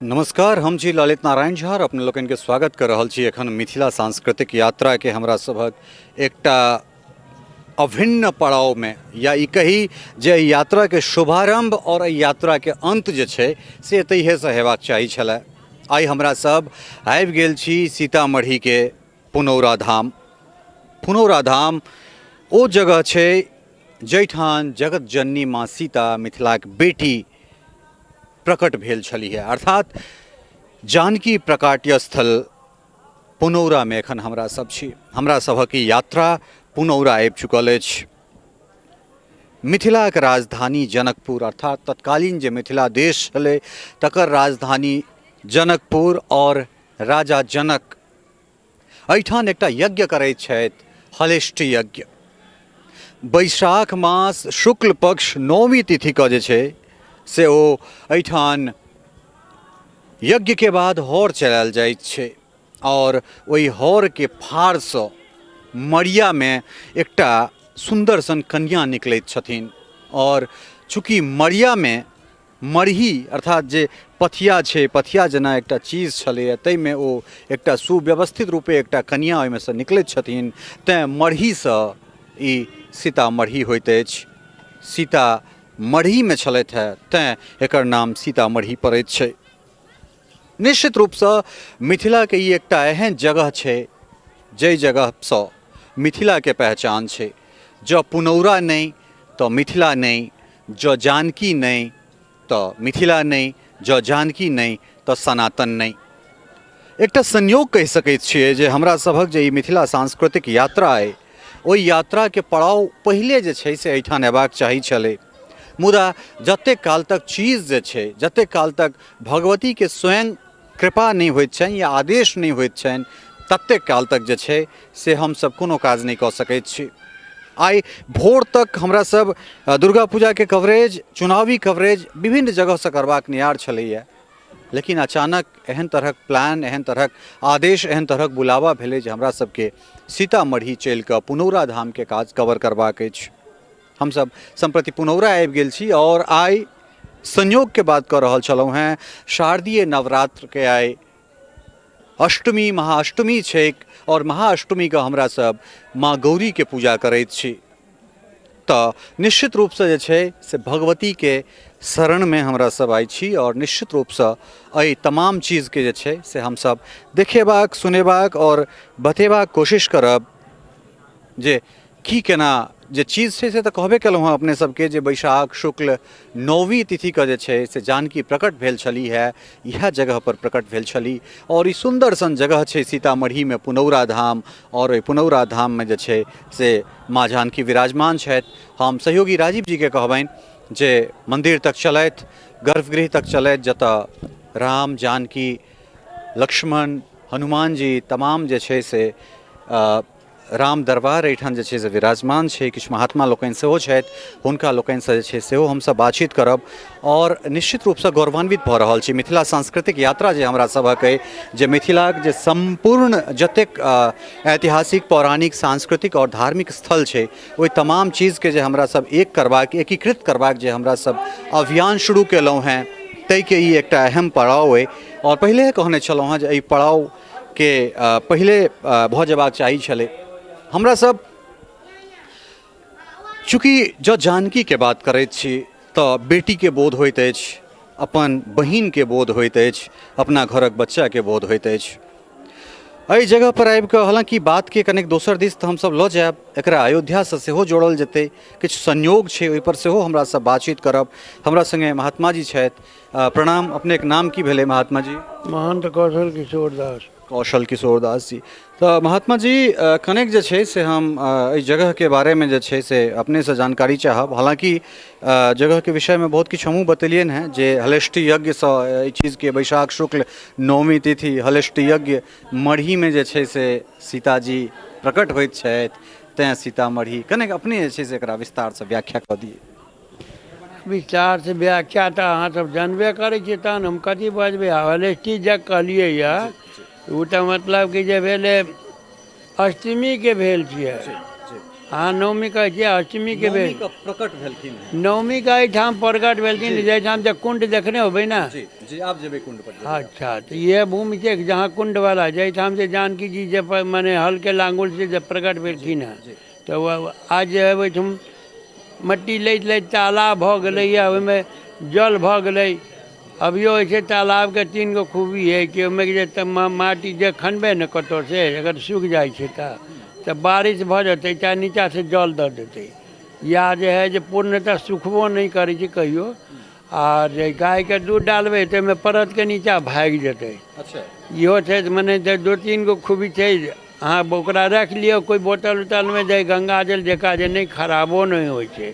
नमस्कार, हम छी ललित नारायण झा और अपने लोकनि के स्वागत कर रहल छी एखन मिथिला सांस्कृतिक यात्रा के हमरा सभक एकटा अभिन्न पड़ाव में, या ई कही जे एहि यात्रा के शुभारंभ और एहि यात्रा के अंत जे छै से एतहिए से हेबाक चाही छलै। आइ हमरा सब आबि गेल छी सीतामढ़ी के पुनौरा धाम। पुनौरा धाम ओ जगह छै जाहिठाम जगत जननी माँ सीता मिथिलाक बेटी प्रकट भेल छलीह, अर्थात जानकी प्रकाट्य स्थल पुनौरामे एखन हमरा सब छी। हमरा सभक ई यात्रा पुनौरा आबि चुकल अछि। मिथिलाक राजधानी जनकपुर, अर्थात तत्कालीन जे मिथिला देश छलै तकर राजधानी जनकपुर और राजा जनक एहिठाम एकटा यज्ञ करैत छथि, हलेष्टि यज्ञ। बैशाख मास शुक्ल पक्ष नवमी तिथिके जे छै से ओ एहिठाम यज्ञके बाद हर चलायल जाइत छै और ओहि हरके फारसँ मड़ियामे एकटा सुन्दर सन कन्या निकलैत छथिन। और चूँकि मड़ियामे मरही अर्थात जे पथिया छै, पथिया जेना एकटा चीज छलैए, ताहिमे ओ एकटा सुव्यवस्थित रूपे एकटा कनिया ओहिमे सँ निकलैत छथिन, तैँ मरहीसँ ई सीतामढ़ी होइत अछि। सीता मरहीमे छलथि हेँ तैँ एकर नाम सीतामढ़ी पड़ैत छै। निश्चित रूपसँ मिथिलाके ई एकटा एहन जगह छै जाहि जगहसँ मिथिलाके पहचान छै। जँ पुनौरा नहि तऽ मिथिला नहि, जँ जानकी नहि तऽ मिथिला नहि, जँ जानकी नहि तऽ सनातन नहि। एकटा संयोग कहि सकैत छियै जे हमरा सभक जे ई मिथिला सांस्कृतिक यात्रा अइ ओहि यात्राके पड़ाव पहिले जे छै से एहिठाम अयबाक चाही छलै, मुदा जतेक काल तक चीज जे छै, जतेक काल तक भगवतीके स्वयं कृपा नहि होइत छनि या आदेश नहि होइत छनि ततेक काल तक जे छै से हमसब कोनो काज नहि कऽ सकैत छी। आइ भोर तक हमरा सब दुर्गा पूजाके कवरेज, चुनावी कवरेज विभिन्न जगहसँ करबाक नियार छलैए, लेकिन अचानक एहन तरहक प्लान, एहन तरहक आदेश, एहन तरहक बुलावा भेलै जे हमरा सबके सीतामढ़ी चलिकऽ पुनौरा धामके काज कवर करबाक अछि। हमसब सम्प्रति पुनौरा आबि गेल छी और आइ संयोगके बात कऽ रहल छलहुँ हेँ, शारदीय नवरात्रके आइ अष्टमी, महाअष्टमी छैक और महाअष्टमीके हमरा सब माँ गौरीके पूजा करैत छी, तऽ निश्चित रूपसँ जे छै से भगवतीके शरणमे हमरा सब आइ छी और निश्चित रूपसँ एहि तमाम चीजके जे छै से हमसब देखेबाक, सुनेबाक और बतेबाक कोशिश करब जे की केना जे चीज छै से तऽ कहबे केलहुँ हँ अपने सबके जे बैशाख शुक्ल नवमी तिथिके जे छै से जानकी प्रकट भेल छलीह है, इएह जगहपर प्रकट भेल छली और ई सुन्दर सन जगह छै सीतामढ़ीमे पुनौरा धाम और ओहि पुनौरा धाममे जे छै से माँ जानकी विराजमान छथि। हम सहयोगी राजीव जीके कहबनि जे मन्दिर तक चलथि, गर्भगृह तक चलथि, जतऽ राम जानकी लक्ष्मण हनुमान जी तमाम जे छै से राम दरबार एहिठाम जे छै से विराजमान छै। किछु महात्मा लोकनि सेहो छथि, हुनका लोकनिसँ जे छै सेहो हमसभ बातचीत करब और निश्चित रूपसँ गौरवान्वित भऽ रहल छी। मिथिला सांस्कृतिक यात्रा जे हमरा सभक अइ, जे मिथिलाक जे सम्पूर्ण जतेक ऐतिहासिक, पौराणिक, सांस्कृतिक और धार्मिक स्थल छै ओहि तमाम चीजके जे हमरा सब एक करबाक, एकीकृत करबाक जे हमरा सब अभियान शुरू केलहुँ हेँ ताहिके ई एकटा अहम पड़ाव अइ। और पहिले कहने छलहुँ हेँ जे एहि पड़ाव के पहिले भऽ जेबाक चाही छलै। हमरा सब चूँकि जँ जानकीके बात करैत छी तऽ बेटीके बोध होइत अछि, अपन बहिनके बोध होइत अछि, अपना घरक बच्चाके बोध होइत अछि। एहि जगहपर आबिकऽ हालाँकि बातके कनेक दोसर दिस तऽ हमसब लऽ जायब, एकरा अयोध्यासँ सेहो जोड़ल जेतै, किछु संयोग छै ओहिपर सेहो हमरा सब बातचीत करब। हमरा सङ्गे महात्मा जी छथि। प्रणाम, अपनेके नाम की भेलै महात्मा जी? महंत कौशल किशोर दास। कौशल किशोर दास जी। तऽ महात्मा जी कनेक जे छै से हम एहि जगहके बारेमे जे छै से अपनेसँ जानकारी चाहब। हालाँकि जगहके विषयमे बहुत किछु हमहूँ बतेलियनि हेँ जे हलेष्टि यज्ञसँ एहि चीजके वैशाख शुक्ल नवमी तिथि हलेष्टि यज्ञ मरहीमे जे छै से सीताजी प्रकट होइत छथि तैँ सीतामढ़ी। कनेक अपने जे छै से एकरा विस्तारसँ व्याख्या कऽ दियै। विस्तारसँ व्याख्या तऽ अहाँ सब जानबे करै छियै, तहन हम कथी बजबै। हलेष्टि यज्ञ कहलियै यऽ, ओ तऽ मतलब कि जे भेलै अष्टमीके भेल छियै। अहाँ नवमी कहै छियै अष्टमीके बेर नवमी के प्रकट भेलखिन हेँ। नवमीके एहिठाम प्रकट भेलखिन जाहिठाम जे कुण्ड देखने होबै ने। जी जी, आब जेबै कुंड पर जेबै। अच्छा, तऽ इएह भूमि छै जहाँ कुण्डवला, जाहिठाम जे जानकी जी जे मने हलके लांगुल से जे प्रकट भेलखिन हेँ, तऽ आज जे है ओहिठाम मट्टी लैत लैत तालाब भऽ गेलैए, ओहिमे जल भऽ गेलै। अभियो होइ छै तालाबके 3 गो खूबी हइ कि ओहिमे जे माटि जे खनबै ने कतहुसँ, अगर सूखि जाइ छै तऽ बारिश भऽ जेतै, चाहे नीचाँसँ जल दऽ देतै, या जे हइ जे पूर्णतः सुखबो नहि करै छै कहियो। आ जे गायके दूध डालबै तऽ ओहिमे परतके नीचाँ भागि जेतै। इहो छै, मने जे 2-3 गो खूबी छै। अहाँ ओकरा राखि लिअ कोइ बोतल उतलमे, जे गङ्गाजल जकाँ जे नहि खराबो नहि होइ छै।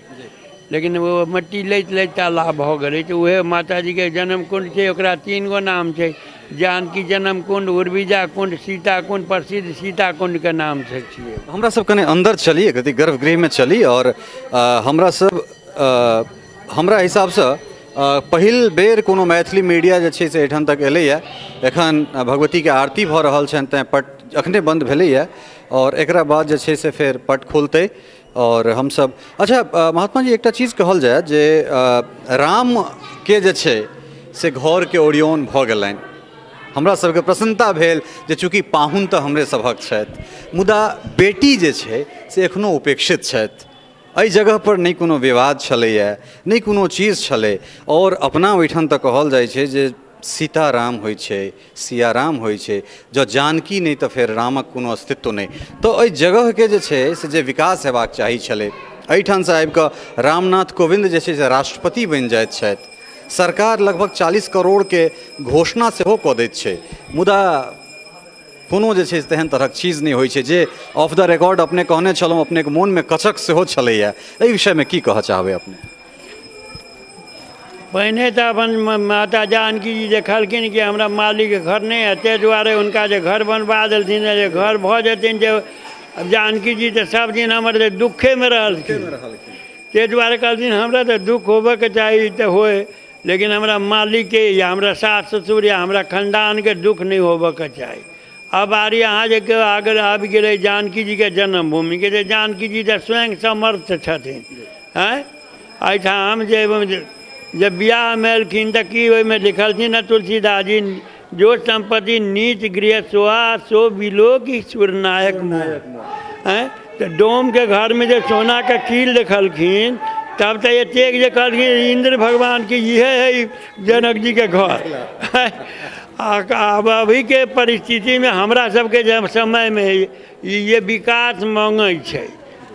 लेकिन ओ मट्टी लैत लैत तालाब भऽ गेलै, तऽ उएह माताजीके जन्म कुण्ड छै। ओकरा 3 गो नाम छै, जानकी जन्म कुण्ड, उर्विजा कुण्ड, सीता कुण्ड। प्रसिद्ध सीता कुण्डके नामसँ छियै। हमरा सब कने अन्दर चली, एक रति गर्भगृहमे चली। आओर हमरा सब हमरा हिसाबसँ पहिल बेर कोनो मैथिली मीडिया जे छै से एहिठाम तक एलैए। एखन भगवतीके आरती भऽ रहल छनि, तैँ पट एखने बन्द भेलैए आओर एकरा बाद जे छै से फेर पट खुलतै। आओर हमसब, अच्छा महात्मा जी, एकटा चीज कहल जाय जे रामके जे छै से घरके ओरियौन भऽ गेलनि, हमरा सबके प्रसन्नता भेल जे चूँकि पाहुन तऽ हमरे सभक छथि, मुदा बेटी जे छै से एखनो उपेक्षित छथि। एहि जगहपर नहि कोनो विवाद छलैए, नहि कोनो चीज छलै। आओर अपना ओहिठाम तऽ कहल जाइ छै जे सीताराम होइ छै, सियाराम होइ छै, जँ जानकी नहि तऽ फेर रामक कोनो अस्तित्व नहि। तऽ एहि जगहके जे छै से जे विकास हेबाक चाही छलै, एहिठामसँ आबिकऽ रामनाथ कोविन्द जे छै से राष्ट्रपति बनि जाइत छथि, सरकार लगभग 40 करोड़के घोषणा सेहो कऽ दैत छै, मुदा कोनो जे छै से तेहन तरहक चीज नहि होइ छै। जे ऑफ the record अपने कहने छलहुँ, अपनेके मोनमे कचक सेहो छलैए, एहि विषयमे की कहऽ चाहबै अपने? पहिने तऽ अपन माता जानकी जी देखलखिन कि हमरा मालिकके घर नहि है, ताहि दुआरे हुनका जे घर बनबा देलथिन, जे घर भऽ जेतनि, जे आब जानकी जी तऽ सब दिन हमर जे दुःखेमे रहलखिन, ताहि दुआरे कहलथिन हमरा तऽ दुःख होबऽके चाही तऽ होय, लेकिन हमरा मालिकके या हमरा सास ससुर या हमरा खानदानके दुःख नहि होबऽके चाही। अब आरी अहाँ जे के आगे आबि गेलै जानकी जीके जन्मभूमिके, जे जानकी जी तऽ स्वयं समर्थ छथिन। आँय, एहिठाम जे जे बियाहमे एलखिन तऽ की ओहिमे लिखलखिन हँ तुलसीदास जी, जो सम्पत्ति नीच गृह सोहा सो बिलोकी सुरनायक। आँय, तऽ डोमके घरमे जे सोनाके कील देखलखिन, तब तऽ एतेक जे कहलखिन इन्द्र भगवान कि इहे है जनक जीके घर। आब अभीके परिस्थितिमे हमरा सबके जे समयमे ई जे विकास माँगै छै,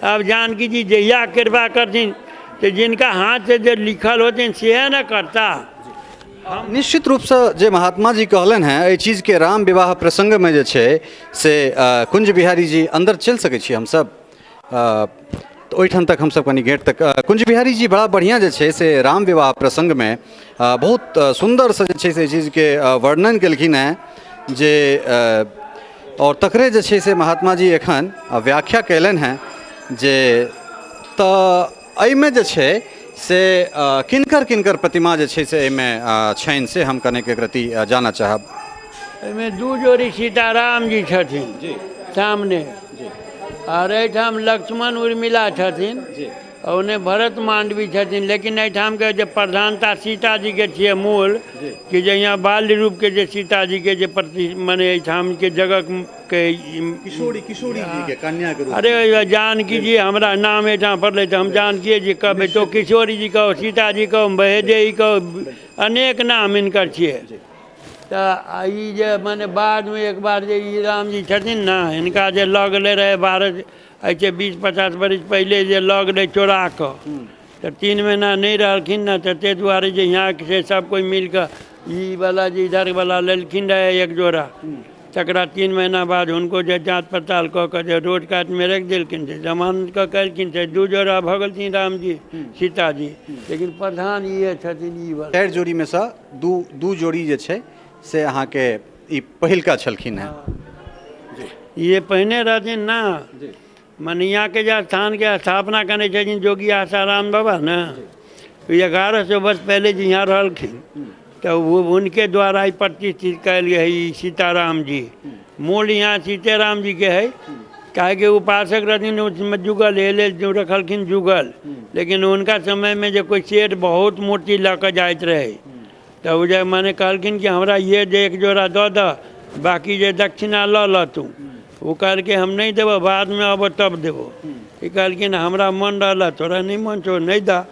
आब जानकी जी जहिया कृपा करथिन, तऽ जिनका हाथसँ जे लिखल होथिन सएह ने करता। निश्चित रूपसँ जे महात्मा जी कहलनि हेँ एहि चीजके राम विवाह प्रसङ्गमे जे छै से कुञ्ज बिहारी जी, अन्दर चलि सकै छी हमसब? तऽ ओहिठाम तक हमसब कनि गेट तक। कुञ्ज बिहारी जी बड़ा बढ़िआँ जे छै से राम विवाह प्रसङ्गमे बहुत सुन्दरसँ जे छै से एहि चीजके वर्णन केलखिन हेँ जे, आओर तकरे जे छै से महात्मा जी एखन व्याख्या कयलनि हेँ जे तऽ एहिमे जे छै से किनकर किनकर प्रतिमा जे छै से एहिमे छनि, से हम कनेक एक रति जानऽ चाहब। एहिमे 2 जोड़ी सीताराम जी छथिन सामने, आओर एहिठाम लक्ष्मण उर्मिला छथिन, ओने भरत मांडवी छथिन। लेकिन एहिठामके जे प्रधानता सीताजीके छियै मूल, कि जे यहाँ बाल्य रूपके जे सीताजीके जे प्रति मने एहिठामके जगहके किशोरी किशोरी जी के कन्या के रूप। अरे जानकी जी, हमरा नाम एहिठाम पड़लै तऽ हम जानकी जी कहबै, तो किशोरी जी कहो, सीता जी कहो, बहेदेही कहो, अनेक नाम हिनकर छियै। तऽ ई जे मने बादमे एक बार जे ई रामजी छथिन ने, हिनका जे लऽ गेलै रहै 12 एहिसँ 20-50 बरिस पहिले जे लऽ गेलै चोरा कऽ, तऽ 3 महीना नहि रहलखिन ने, तऽ ताहि दुआरे जे यहाँ से सब कोइ मिल कऽ ई वाला जे इधर वाला लेलखिन रहै एक जोड़ा, तकरा 3 महीना बाद हुनको जे जाँच पड़ताल कऽ कऽ जे रोड कातमे राखि देलखिन, से जमानत कऽ कएलखिन, से 2 जोड़ा भऽ गेलखिन रामजी सीताजी। लेकिन प्रधान इहे छथिन ई वाला। 4 जोड़ीमे सँ दू जोड़ी जे छै से अहाँके ई पहिलका छलखिन हेँ। ये पहिने रहथिन ने, मनियाके जे स्थानके स्थापना करने छथिन जोगी आसाराम बाबा ने, 1100 वर्ष पहले जे यहाँ रहलखिन, तऽ वो उनके द्वारा ई प्रतिष्ठित कयल गेल है। ई सीताराम जी मूल यहाँ सीतेराम जी के है। काहेकि उपासक रहथिन उसमे जुगल एहि लेल जो रखलखिन जुगल। लेकिन हुनका समयमे जे कोइ सेठ बहुत मूर्ति लऽ कऽ जाइत रहै, तऽ ओ जे मने कहलखिन कि हमरा ये जे एक जोड़ा दऽ दऽ, बाँकी जे दक्षिणा लऽ लऽ तू। ओ कहलकै हम नहि देबऽ, बादमे अबऽ तब देबो। ई कहलखिन हमरा मन रहल, तोरा नहि मन छौ, नहि दऽ।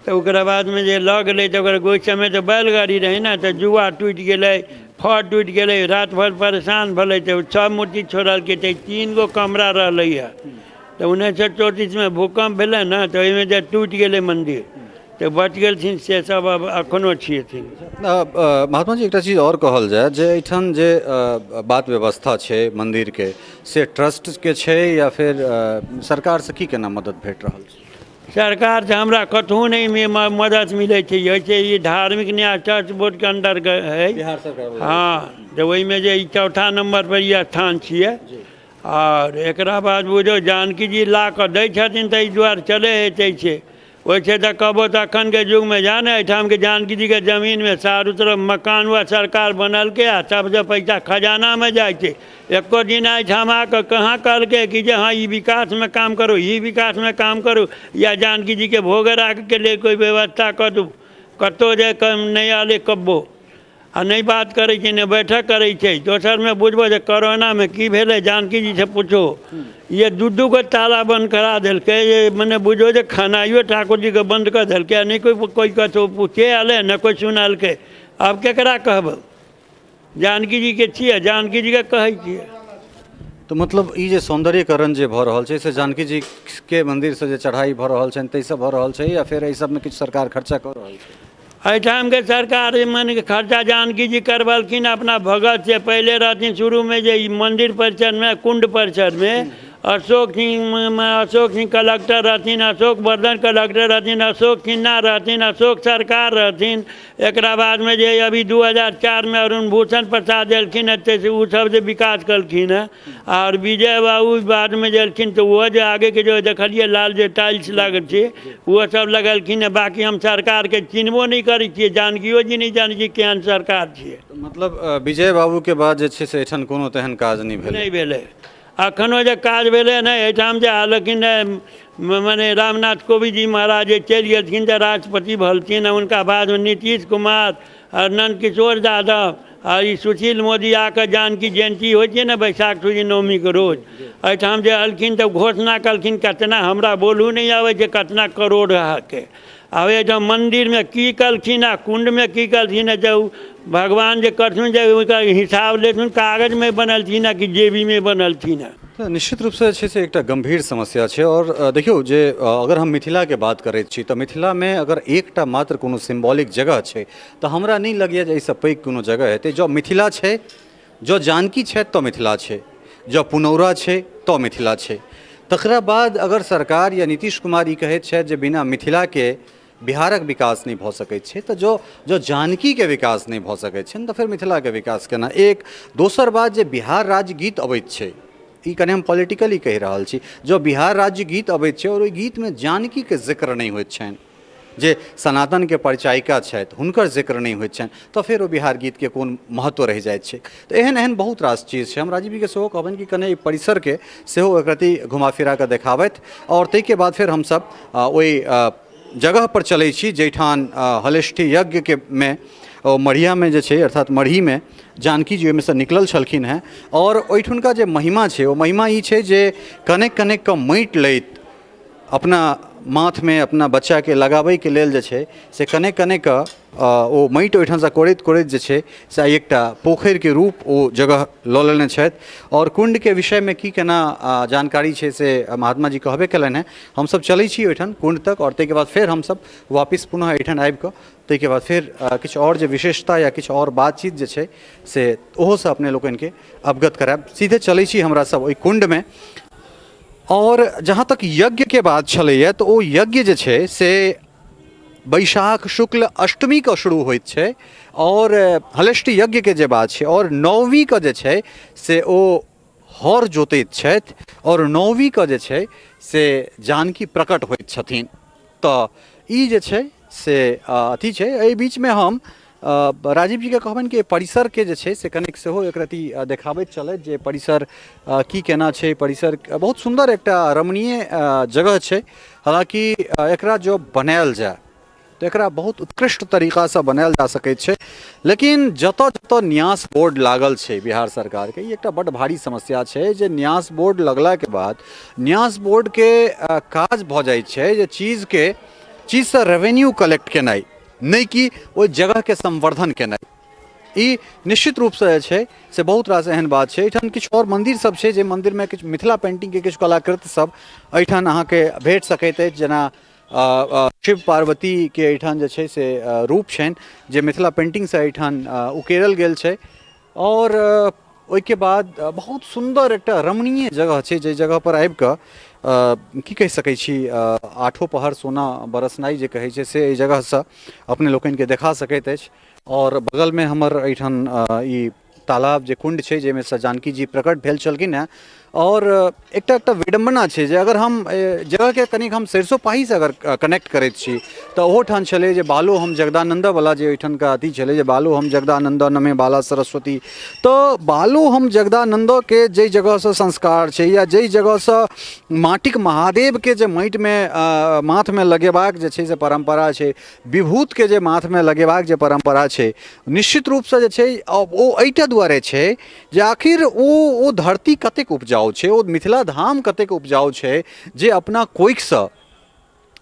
तऽ ओकरा बादमे जे लऽ गेलै तऽ ओकर ओहि समय तऽ बैलगाड़ी रहै ने, तऽ जुआ टूटि गेलै, फर टूटि गेलै, राति भरि परेशान भेलै, तऽ सब मूर्ति छोड़लकै। तऽ 3 गो कमरा रहलै हँ। तऽ 1934मे भूकम्प भेलै ने, तऽ ओहिमे जे टूटि गेलै मन्दिर, तऽ बचि गेलखिन से सब आब एखनो छथिन। महात्मा जी, एकटा चीज आओर कहल जाय जे एहिठाम जे बात व्यवस्था छै मन्दिरके, से ट्रस्टके छै या फेर सरकारसँ की केना मदद भेट रहल छै? सरकारसँ हमरा कतहु नहि मदद मिलै छै। होइ छै ई धार्मिक न्यास ट्रस्ट बोर्डके अन्दर है। बिहार सरकार। हँ, तऽ ओहिमे जे ई चौथा नम्बर पर ई स्थान छियै। आओर एकरा बाद बुझो जानकी जी ला कऽ दै छथिन, ताहि दुआरे चलै हेतै छै। ओहिसँ तऽ कहबो तऽ एखनके युगमे जाने एहिठामके जानकी जीके जमीनमे चारू तरफ मकान वा सरकार बनेलकै आ सबसँ पैसा खजानामे जाइ छै। एको दिन एहिठाम आकऽ कहाँ कहलकै कि जे हँ ई विकासमे काम करू, ई विकासमे काम करू, या जानकी जीके भोग राखऽके लेल कोइ व्यवस्था कऽ दू। कतहु जे नहि आलै कब्बो आ नहि बात करै छै, नहि बैठक करै छै। दोसरमे बुझबो जे कोरोनामे की भेलै, जानकी जीसँ पूछो। ये 2-2 गो ताला बन्द करा देलकै, जे मने बुझो जे खेनाइयो ठाकुर जीके बन्द कऽ देलकै आ नहि कोइ कोइ कतहु पूछे एलै, नहि कोइ सुनलकै। आब केकरा कहबै? जानकी जीके छियै, जानकी जीके कहै छियै। तऽ मतलब ई जे सौन्दर्यकरण जे भऽ रहल छै से जानकी जीके मन्दिरसँ जे चढ़ाइ भऽ रहल छनि ताहिसँ भऽ रहल छै, या फेर एहि सबमे किछु सरकार खर्चा कऽ रहल छै? एहिठामके सरकार मने खर्चा जानकी जी करबलखिन अपना भगत से। पहिले रहथिन शुरूमे जे ई मन्दिर परिसरमे, कुण्ड परिसरमे अशोक सिंह, अशोक सिंह कलेक्टर रहथिन, अशोक वर्धन कलेक्टर रहथिन, अशोक सिन्हा रहथिन, अशोक सरकार रहथिन। एकरा बादमे जे अभी 2004मे अरुण भूषण प्रसाद एलखिन हँ, तऽ ओ सब जे विकास केलखिन हँ। आओर विजय बाबू बादमे जे एलखिन तऽ ओहो जे आगेके जे देखलियै लाल जे टाइल्स लागल छै, ओहो सब लगेलखिन हँ। बाँकी हम सरकारके चिन्हबो नहि करै छियै, जानकियो जी नहि जानै छियै केहन सरकार छियै। मतलब विजय बाबूके बाद जे छै से एहिठाम कोनो तेहन काज नहि भेलै? नहि भेलै। एखनो जे काज भेलै ने एहिठाम जे आलखिन मने रामनाथ कोविंद जी महाराज जे चलि गेलखिन तऽ राष्ट्रपति भलखिन, हुनका बादमे नीतीश कुमार आओर नंदकिशोर यादव आ ई सुशील मोदी आके जानकी जयन्ती होइ छै ने बैसाख सुदी नवमीके रोज, एहिठाम जे एलखिन तऽ घोषणा केलखिन कतना, हमरा बोलू नहि आबै छै कतना करोड़ अहाँके। आब एहिठाम मन्दिरमे की केलखिन आ कुण्डमे की केलखिन, जे ओ भगवान जे करथुन जे हुनकर हिसाब लेथुन, कागजमे बनलथिन कि जेबीमे बनलथिन। तऽ निश्चित रूपसँ जे छै से एकटा गम्भीर समस्या छै। आओर देखियौ जे अगर हम मिथिलाके बात करैत छी तऽ मिथिलामे अगर एकटा मात्र कोनो सिम्बॉलिक जगह छै तऽ हमरा नहि लगैए जे एहिसँ पैघ कोनो जगह हेतै। जँ मिथिला छै, जँ जानकी छथि तऽ मिथिला छै, जँ पुनौरा छै तऽ मिथिला छै। तकरा बाद अगर सरकार या नीतीश कुमार ई कहैत छथि जे बिना मिथिलाके बिहारक विकास नहि भऽ सकैत छै, तऽ जँ जँ जानकीके विकास नहि भऽ सकैत छनि तऽ फेर मिथिलाके विकास केना? एक दोसर बात जे बिहार राज्य गीत अबैत छै, ई कने हम पॉलिटिकली कहि रहल छी, जँ बिहार राज्य गीत अबैत छै आओर ओहि गीतमे जानकीके जिक्र नहि होइत छनि, जे सनातनके परिचायिका छथि हुनकर जिक्र नहि होइत छनि, तऽ फेर ओ बिहार गीतके कोन महत्व रहि जाइत छै? तऽ एहन एहन बहुत रास चीज छै। हम राजीवजीके सेहो कहबनि कि कने एहि परिसरके सेहो एक रत्ती घुमा फिरा कऽ देखाबथि, आओर ताहिके बाद फेर हमसभ ओहि जगहपर चलै छी जाहिठाम हलेष्ठी यज्ञके मे ओ मढ़ियामे जे छै, अर्थात मढ़ीमे जानकी जी ओहिमेसँ निकलल छलखिन हेँ। आओर ओहिठुनका जे महिमा छै ओ महिमा ई छै जे कनेक कनेक कऽ माटि लैत अपना माथमे अपना बच्चाके लगाबैके लेल जे छै से कने कने कऽ ओ माटि ओहिठामसँ कोड़ैत कोड़ैत जे छै से आइ एकटा पोखरिके रूप ओ जगह लऽ लेने छथि। आओर कुण्डके विषयमे की केना जानकारी छै से महात्मा जी कहबे केलनि हेँ। हमसब चलै छी ओहिठाम कुण्ड तक, आओर ताहिके बाद फेर हमसब वापिस पुनः एहिठाम आबिकऽ ताहिके बाद फेर किछु आओर जे विशेषता या किछु आओर बातचीत जे छै से ओहोसँ अपने लोकनिके अवगत करायब। सीधे चलै छी हमरा सब ओहि कुण्डमे। आओर जहाँ तक यज्ञके बात छलैए तऽ ओ यज्ञ जे छै से बैशाख शुक्ल अष्टमीके शुरू होइत छै, आओर हलेष्टि यज्ञके जे बात छै, आओर नवमीके जे छै से ओ हर जोतैत छथि, आओर नवमीके जे छै से जानकी प्रकट होइत छथिन। तऽ ई जे छै से अथी छै। एहि बीचमे हम राजीव जीके कहबनि कि परिसरके जे छै से कनिक सेहो एक रति देखाबैत चलथि जे परिसर की केना छै। परिसर बहुत सुन्दर एकटा रमणीय जगह छै। हालाँकि एकरा जँ बनायल जाय तऽ एकरा बहुत उत्कृष्ट तरीकासँ बनायल जा सकैत छै, लेकिन जतऽ जतऽ न्यास बोर्ड लागल छै बिहार सरकारके, ई एकटा बड्ड भारी समस्या छै जे न्यास बोर्ड लगलाके बाद न्यास बोर्डके काज भऽ जाइ छै जे चीजके चीजसँ रेवेन्यू कलेक्ट केनाइ, नहि कि ओहि जगहके संवर्धन केनाइ। ई निश्चित रूपसँ जे छै से बहुत रास एहन बात छै। एहिठाम किछु आओर मन्दिर सब छै, जे मन्दिरमे किछु मिथिला पेन्टिंगके किछु कलाकृति सब एहिठाम अहाँके भेट सकैत अछि, जेना शिव पार्वतीके एहिठाम जे छै से रूप छनि जे मिथिला पेन्टिंगसँ एहिठाम उकेरल गेल छै। आओर ओहिके बाद बहुत सुन्दर एकटा रमणीय जगह छै, जाहि जगहपर आबिकऽ की कहि सकै छी, आठो पहर सोना बरसनाइ जे कहै छै से एहि जगहसँ अपने लोकनिके देखा सकैत अछि। आओर बगलमे हमर एहिठाम ई तालाब जे कुण्ड छै, जाहिमे सँ जानकी जी प्रकट भेल छलखिन हेँ। आओर एकटा एकटा विडम्बना छै जे अगर हम जगहके कनिक हम सरिसो पाहीसँ अगर कनेक्ट करैत छी तऽ ओहोठाम छलै जे बालो हम जगदानन्दवला जे ओहिठामका अथी छलै जे बालो हम जगदानन्द नमे बाला सरस्वती। तऽ बालो हम जगदानन्दके जाहि जगहसँ संस्कार छै या जाहि जगहसँ माटिक महादेवके जे माटिमे माथमे लगेबाक जे छै से परम्परा छै, विभूतके जे माथमे लगेबाक जे परम्परा छै, निश्चित रूपसँ जे छै ओ एहिटा दुआरे छै जे आखिर ओ धरती कतेक उपजाउ छै, ओ मिथिला धाम कतेक उपजाउ छै जे अपना कोखिसँ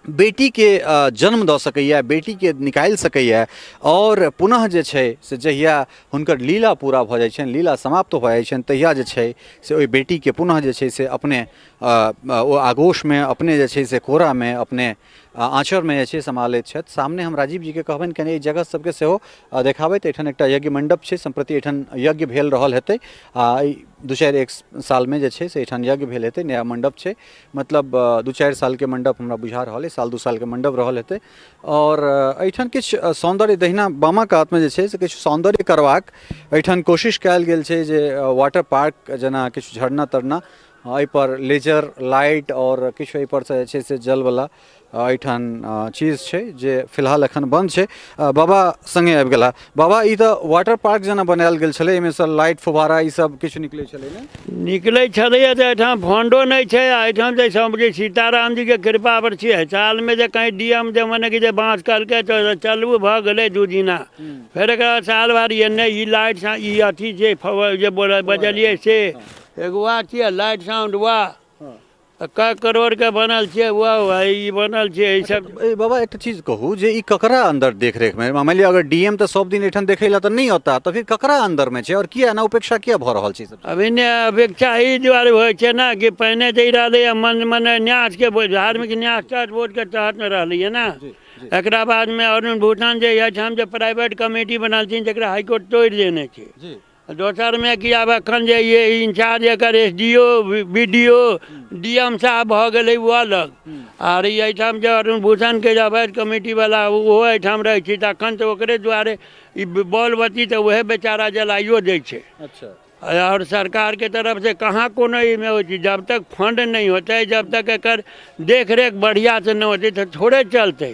बेटीके जन्म दऽ सकैए, बेटीके निकालि सकैए। आओर पुनः जे छै से जहिया हुनकर लीला पूरा भऽ जाइ छनि, लीला समाप्त भऽ जाइ छनि, तहिया जे छै से ओहि बेटीके पुनः जे छै से अपने ओ आगोशमे, अपने जे छै से कोरामे, अपने आँचरमे जे छै समा लैत छथि। सामने हम राजीव जीके कहबनि कनि एहि जगह सबके सेहो देखाबैत। एहिठाम एकटा यज्ञ मण्डप छै, सम्प्रति एहिठाम यज्ञ भेल रहल हेतै आ एहि दू चारि एक सालमे जे छै से एहिठाम यज्ञ भेल हेतै। नया मण्डप छै, मतलब 2-4 सालके मण्डप हमरा बुझा रहल अइ, साल 2 सालके मण्डप रहल हेतै। आओर एहिठाम किछु सौन्दर्य दहिना बामा कातमे जे छै से किछु सौन्दर्य करबाक एहिठाम कोशिश कयल गेल छै जे वाटर पार्क जेना किछु झरना तरना एहिपर लेजर लाइट आओर किछु एहिपरसँ जे छै से जलवला एहिठाम चीज छै जे फिलहाल एखन बन्द छै। बाबा सङ्गे आबि गेला। बाबा, ई तऽ वाटर पार्क जेना बनायल गेल छलै, एहिमे लाइट फुहारा ई सब किछु निकलै छलै ने? निकलै छलैए तऽ एहिठाम फंडो नहि छै आ एहिठाम जे सब जे सीताराम जीके कृपा पर छियै। सालमे जे कहीं डी एम जे मने कि जे बाँस कहलकै तऽ चलू भऽ गेलै 2 दिना, फेर एकरा साल भरि एन्ने ई लाइट ई अथी छै जे बजलियै से एगो वएह छियै लाइट साउंड, वएह कए करोड़के बनल छियै, वएह ई बनल छै ई सब। ए बाबा, एकटा चीज कहू जे ई ककरा अंदर देख रेख में, मान लिअ अगर डीएम तऽ सब दिन एहिठाम देखै लए तऽ नहि औता, तऽ फिर ककरा अंदर में छै और किया एना उपेक्षा किया भऽ रहल छै ई सब? अभी ने अपेक्षा ई दुआरे होइ छै ने कि पहिने जे ई रहलैए मन मने न्यासके बोर्ड, धार्मिक न्यास ट्रस्ट बोर्डके तहतमे रहलैए ने। एकरा बादमे अरुण भूषण जे एहिठाम जे प्राइवेट कमेटी बनलथिन जकरा हाईकोर्ट तोड़ि देने छै। दोसरमे कि आब एखन जे ये इंचार्ज एकर S D O B D O D M साहब भऽ गेलै ओ अलग, आर ई एहिठाम जे अरुण भूषणके जे अवैध कमिटीवला ओहो एहिठाम रहै छै, तऽ एखन तऽ ओकरे दुआरे ई बॉल बत्ती तऽ उएह बेचारा जलाइयो दै छै। आओर सरकारके तरफसँ कहाँ कोनो एहिमे होइ छै। जब तक फंड नहि होतै, जब तक एकर देखरेख बढ़िआँसँ नहि होतै तऽ थोड़े चलतै।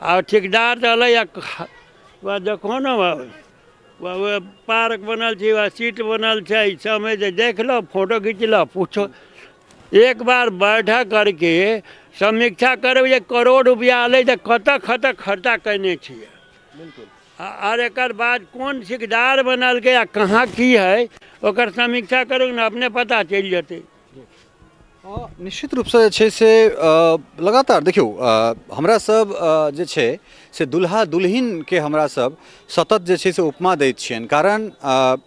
आ ठेकेदार तऽ अलै आ देखहो ने पार्क बनल छै, वएह सीट बनल छै, ई सबमे जे देख लो, फोटो घीच लो, पूछो एक बार बैठक करके समीक्षा करबै जे करोड़ रुपया एलै तऽ कतऽ कतऽ खर्चा कयने छियै, आर एकर बाद कोन ठेकेदार बनलकै आ कहाँ की है, ओकर समीक्षा करू ने, अपने पता चलि जेतै। निश्चित रूपसँ जे छै से लगातार देखियौ, हमरा सब जे छै से दुल्हा दुल्हिनके हमरा सब सतत जे छै से उपमा दैत छियनि, कारण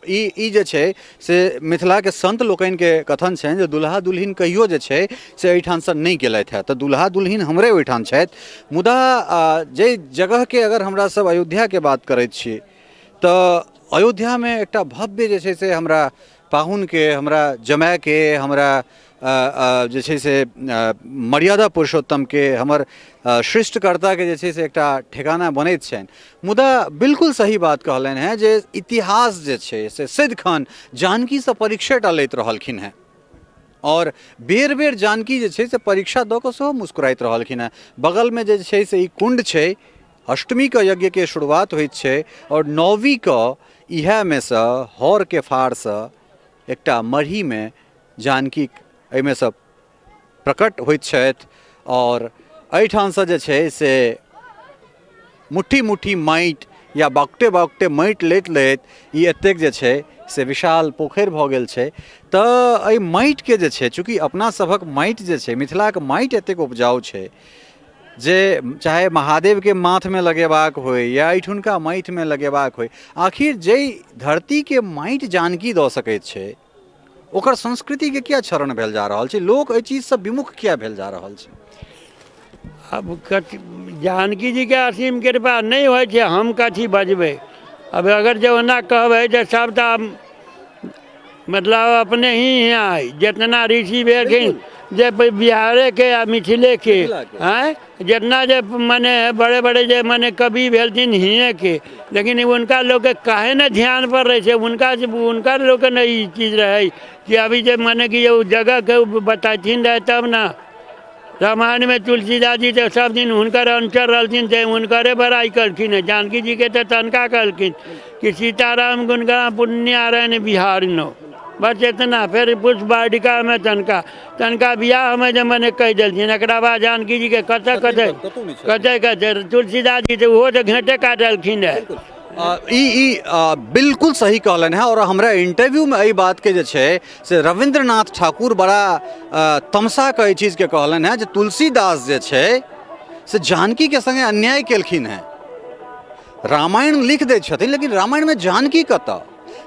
ई जे छै से मिथिलाके संत लोकनिके कथन छनि जे दुल्हा दुल्हिन कहियो जे छै से एहिठामसँ नहि गेलथि हेँ, तऽ दुल्हा दुल्हिन हमरे ओहिठाम छथि। मुदा जाहि जगहके अगर हमरा सब अयोध्याके बात करैत छी तऽ अयोध्यामे एकटा भव्य जे छै से हमरा पाहुनके, हमरा जमायके, हमरा जे छै से मर्यादा पुरुषोत्तमके, हमर सृष्टिकर्ताके जे छै से एकटा ठेकाना बनैत छनि। मुदा बिल्कुल सही बात कहलनि हेँ जे इतिहास जे छै से सदिखन जानकीसँ परीक्षेटा लैत रहलखिन हेँ आओर बेर बेर जानकी जे छै से परीक्षा दऽ कऽ सेहो मुस्कुराइत रहलखिन हेँ। बगलमे जे छै से ई कुण्ड छै अष्टमीके यज्ञके शुरुआत होइत छै आओर नवमीके इएहमे सँ हरके फारसँ एकटा मरहीमे जानकी एहिमे सँ प्रकट होइत छथि आओर एहिठामसँ जे छै से मुट्ठी मुट्ठी माटि या बाकुटे बाकुटे माटि लैत लैत ई एतेक जे छै से विशाल पोखरि भऽ गेल छै। तऽ एहि माटिके जे छै, चूँकि अपना सभक माटि जे छै, मिथिलाके माटि एतेक उपजाउ छै जे चाहे महादेवके माथमे लगेबाक होइ या एहिठुनका माटिमे लगेबाक होइ, आखिर जाहि धरतीके माटि जानकी दऽ सकैत छै ओकर संस्कृतिके किया क्षरण भेल जा रहल छै? लोक एहि चीजसँ विमुख किया भेल जा रहल छै? आब कथी जानकी जीके असीम कृपा नहि होइ छै, हम कथी बजबै? आब अगर जे ओना कहबै तऽ सभटा मतलब अपने ही यहाँ है जितना ऋषि भेलखिन जे बिहारेके आ मिथिलेके, आँय, जितना जे मने बड़े बड़े जे मने कवि भेलथिन हियेँके, लेकिन हुनका लोकके काहे नहि ध्यान पर रहै छै? हुनका हुनका लोकके नहि ई चीज रहै कि अभी जे मने कि ओ जगहके बतेथिन रहै तब ने। रामायणमे तुलसीदास जी तऽ सब दिन हुनकर अनुचर रहलथिन, तऽ हुनकरे बड़ाइ कलखिन हँ। जानकी जीके तऽ तनका कहलखिन कि सीताराम गुणगान पुण्यारण बिहारिनो, बस इतना। फेर पुष्प वाटिकामे तनका तनका बियाहमे जे मने कहि देलखिन। एकरा बाद जानकी जीके कतऽ कतऽ कतऽ कतऽ तुलसीदास जी तऽ ओहो तऽ घेँटे काटलखिन रहए। ई ई बिल्कुल सही कहलनि हेँ। आओर हमरा इंटरव्यूमे एहि बातके जे छै से रविन्द्रनाथ ठाकुर बड़ा तमसा कऽ एहि चीजके कहलनि हेँ जे तुलसीदास जे छै से जानकीके सङ्गे अन्याय केलखिन हेँ। रामायण लिख दै छथिन, लेकिन रामायणमे जानकी कतऽ?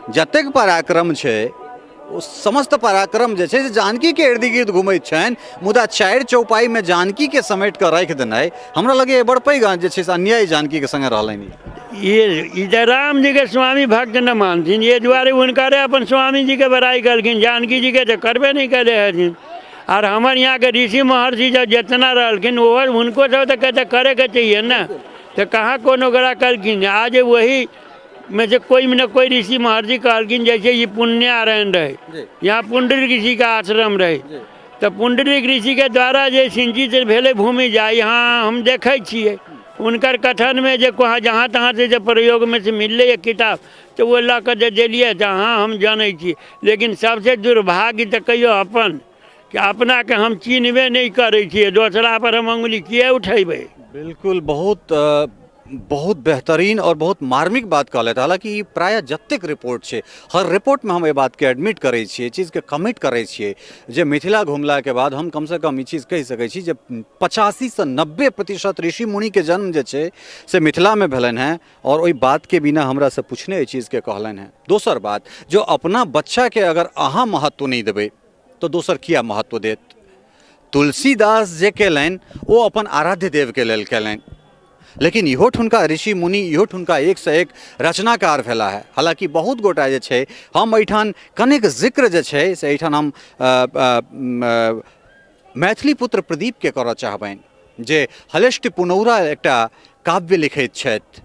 जतेक पराक्रम छै ओ समस्त पराक्रम जे छै से जानकीके इर्द गिर्द घुमैत छनि, मुदा 4 चौपाइमे जानकीके समेट कऽ राखि देनाइ हमरा लगैए बड़ पैघ जे छै से अन्याय जानकीके सङ्गे रहलनि। ई तऽ राम जीके स्वामी भक्त न मानथिन, ये दुआरे हुनकरे अपन स्वामी जीके बड़ाइ कलखिन, जानकी जीके तऽ करबे नहि कयले हथिन। आर हमर यहाँके ऋषि महर्षि जब जितना रहलखिन ओहो हुनको सब तऽ कहते करैके चाहिए ने, तऽ कहाँ कोनो ओकरा कलखिन। आज वही में से कोई न कोई ऋषि महर्षि कहलखिन, जैसे ये पुण्यारण्य रहे, यहाँ पुंडरीक ऋषि का आश्रम रहे, तऽ पुंडरीक ऋषि के द्वारा जे सिंचित भेलै भूमि जाय, यहाँ हम देखै छियै हुनकर कथनमे जे कहाँ जहाँ तहाँ से जे प्रयोगमे से मिललै एक किताब, तऽ ओ लऽ कऽ जे देलियै तऽ हँ हम जनै छी। लेकिन सबसँ दुर्भाग्य तऽ कहियौ अपन कि अपनाके हम चिन्हबे नहि करै छियै, दोसरा पर हम अङ्गुली किए उठेबै? बिल्कुल, बहुत बहुत बेहतरीन और बहुत मार्मिक बात कहलथि। हालांकि ई प्रायः जतेक रिपोर्ट छै, हर रिपोर्टमे हम एहि बातके एडमिट करै छियै, चीजके कमिट करै छियै जे मिथिला घुमलाके बाद हम कमसँ कम ई चीज कहि सकै छी जे 85सँ 90% ऋषि मुनिके जन्म जे छै से मिथिलामे भेलनि हेँ, आओर ओहि बातके बिना हमरासँ पुछने एहि चीजके कहलनि हेँ। दोसर बात, जो अपना बच्चाके अगर अहाँ महत्व नहि देबै तऽ दोसर किया महत्व देत? तुलसीदास जे कयलनि ओ अपन आराध्य देवके लेल कयलनि, लेकिन इहो ठुनका ऋषि मुनि, इहो ठुनका एकसँ एक रचनाकार भेला है। हालाँकि बहुत गोटा जे छै, हम एहिठाम कनेक जिक्र जे छै से एहिठाम हम मैथिली पुत्र प्रदीपके करऽ चाहबनि जे हलेष्ट पुनौरा एकटा काव्य लिखैत छथि,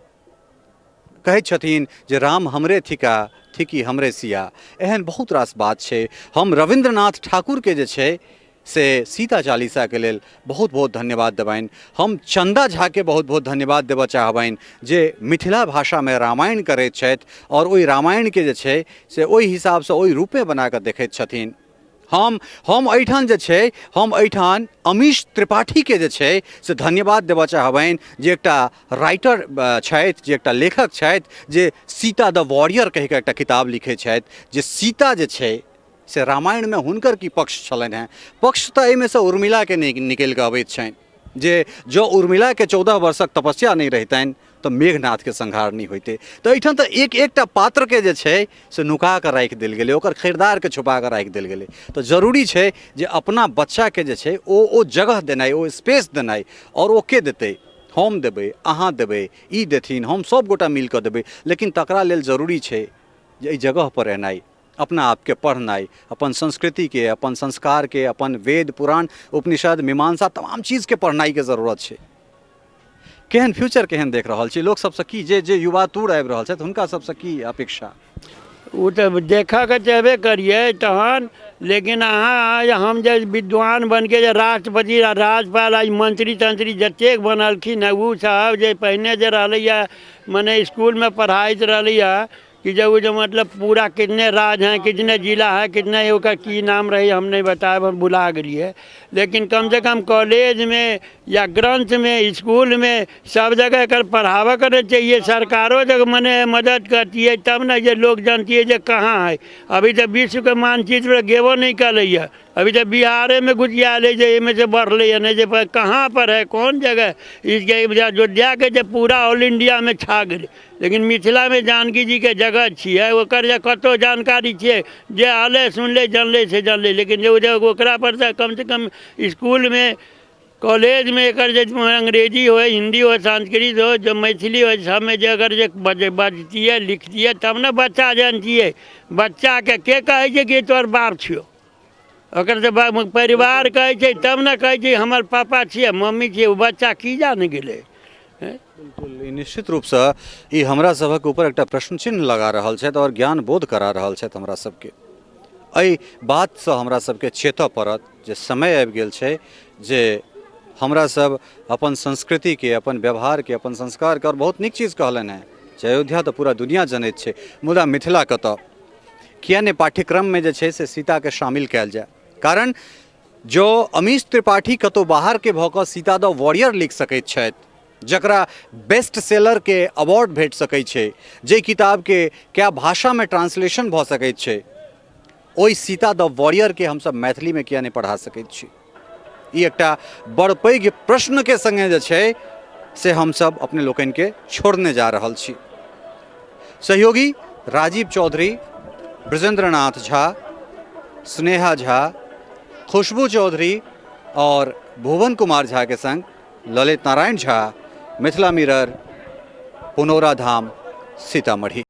कहै छथिन जे राम हमरे थिका, थिकी हमरे सिया। एहन बहुत रास बात छै। हम रविन्द्रनाथ ठाकुरके जे छै से सीता चालीसाके लेल बहुत बहुत धन्यवाद देबनि। हम चन्दा झाके बहुत बहुत धन्यवाद देबऽ चाहबनि जे मिथिला भाषामे रामायण करैत छथि आओर ओहि रामायणके जे छै से ओहि हिसाबसँ ओहि रूपे बनाकऽ देखैत छथिन। हम एहिठाम जे छै, हम एहिठाम अमीश त्रिपाठीके जे छै से धन्यवाद देबऽ चाहबनि जे एकटा राइटर छथि, जे एकटा लेखक छथि, जे सीता द वॉरियर कहिकऽ एकटा किताब लिखै छथि जे सीता जे छै से रामायणमे हुनकर की पक्ष छलनि हेँ। पक्ष तऽ एहिमेसँ उर्मिलाके निकलि कऽ अबैत छनि जे जँ उर्मिलाके 14 वर्षक तपस्या नहि रहितनि तऽ मेघनाथके संहार नहि होइतै। तऽ एहिठाम तऽ एक एकटा पात्रके जे छै से नुका कऽ राखि देल गेलै, ओकर खरीदारके छुपा कऽ राखि देल गेलै। तऽ जरूरी छै जे अपना बच्चाके जे छै ओ जगह देनाइ, ओ स्पेस देनाइ, आओर ओ के देतै? हम देबै, अहाँ देबै, ई देथिन, हम सब गोटा मिल कऽ देबै। लेकिन तकरा लेल जरूरी छै जे एहि जगहपर एनाइ, अपना आपके पढ़नाइ, अपन संस्कृतिके, अपन संस्कारके, अपन वेद पुराण उपनिषद मीमांसा तमाम चीजके पढ़नाइके जरूरत छै। केहन फ्यूचर केहन देख रहल छी? लोक सबसँ की, जे जे युवा तूर आबि रहल छथि हुनका सबसँ की अपेक्षा? ओ तऽ देखऽके चाहबे करियै। तहन लेकिन अहाँ आज हम जे विद्वान बनके जे राष्ट्रपति आ राज्यपाल आ मंत्री तंत्री जतेक बनलखिन हँ ओ सब जे पहिने जे रहलैए मने इसकुलमे पढ़ाइत रहलैए कि जे ओ जे मतलब पूरा कितने राज्य हैं, कितने जिला है, कितने ओकर की नाम रहै, हम नहि बतायब, हम भुला गेलियै। लेकिन कमसँ कम कॉलेजमे या ग्रन्थमे, इसकुलमे सब जगह एकर पढ़ाबऽके ने चाहिए। सरकारो जब मने मदद करतियै तब ने जे लोक जनतियै जे कहाँ है। अभी तऽ विश्वके मानचित्र गेबो नहि कयलैए, अभी तऽ बिहारेमे घुसियाएल है जे एहिमे से बढ़लैए नहि, जे कहाँ पर है, कोन जगह इसके। अयोध्याके जे पूरा ऑल इण्डियामे छा गेलै, लेकिन मिथिलामे जानकी जीके जगह छियै, ओकर जे कतहु जानकारी छियै? जे अयलै, सुनलै, जानलै से जानलै, लेकिन जे ओ जे ओकरापर तऽ कमसँ कम इसकुलमे, कॉलेजमे एकर जे अंग्रेजी होइ, हिन्दी होइ, संस्कृत होइ, जे मैथिली होइ, सबमे जे अगर जे बजतियै, लिखतियै, तब ने बच्चा जनतियै। बच्चाके के कहै छै कि तोहर बाप छियौ? ओकर जे परिवार कहै छै तब ने कहै छै हमर पापा छियै, मम्मी छियै। ओ बच्चा की जाने गेलै? बिल्कुल, ई निश्चित रूपसँ ई हमरा सभक ऊपर एकटा प्रश्न चिन्ह लगा रहल छथि आओर ज्ञान बोध करा रहल छथि। हमरा सबके एहि बातसँ हमरा सबके चेतऽ पड़त जे समय आबि गेल छै जे हमरा सब अपन संस्कृतिके, अपन व्यवहारके, अपन संस्कारके। आओर बहुत नीक चीज कहलनि हेँ जे अयोध्या तऽ पूरा दुनिया जनैत छै, मुदा मिथिला कतऽ? किया नहि पाठ्यक्रममे जे छै से सीताके शामिल कयल जाय? कारण जँ अमीश त्रिपाठी कतहु बाहरके भऽ कऽ सीता द वॉरियर लिख सकैत छथि, जकरा बेस्ट सेलरके अवार्ड भेट सकै छै, जाहि किताबके कए भाषामे ट्रांसलेशन भऽ सकैत छै, ओहि सीता द वॉरियरके हमसब मैथिलीमे किया नहि पढ़ा सकैत छी? ई एकटा बड़ पैघ प्रश्नके सङ्गे जे छै से हमसब अपने लोकनिके छोड़ने जा रहल छी। सहयोगी राजीव चौधरी, ब्रजेंद्रनाथ झा, स्नेहा झा, खुशबू चौधरी और भुवन कुमार झा के संग ललित नारायण झा, मिथिला मिरर, पुनौरा धाम, सीतामढ़ी।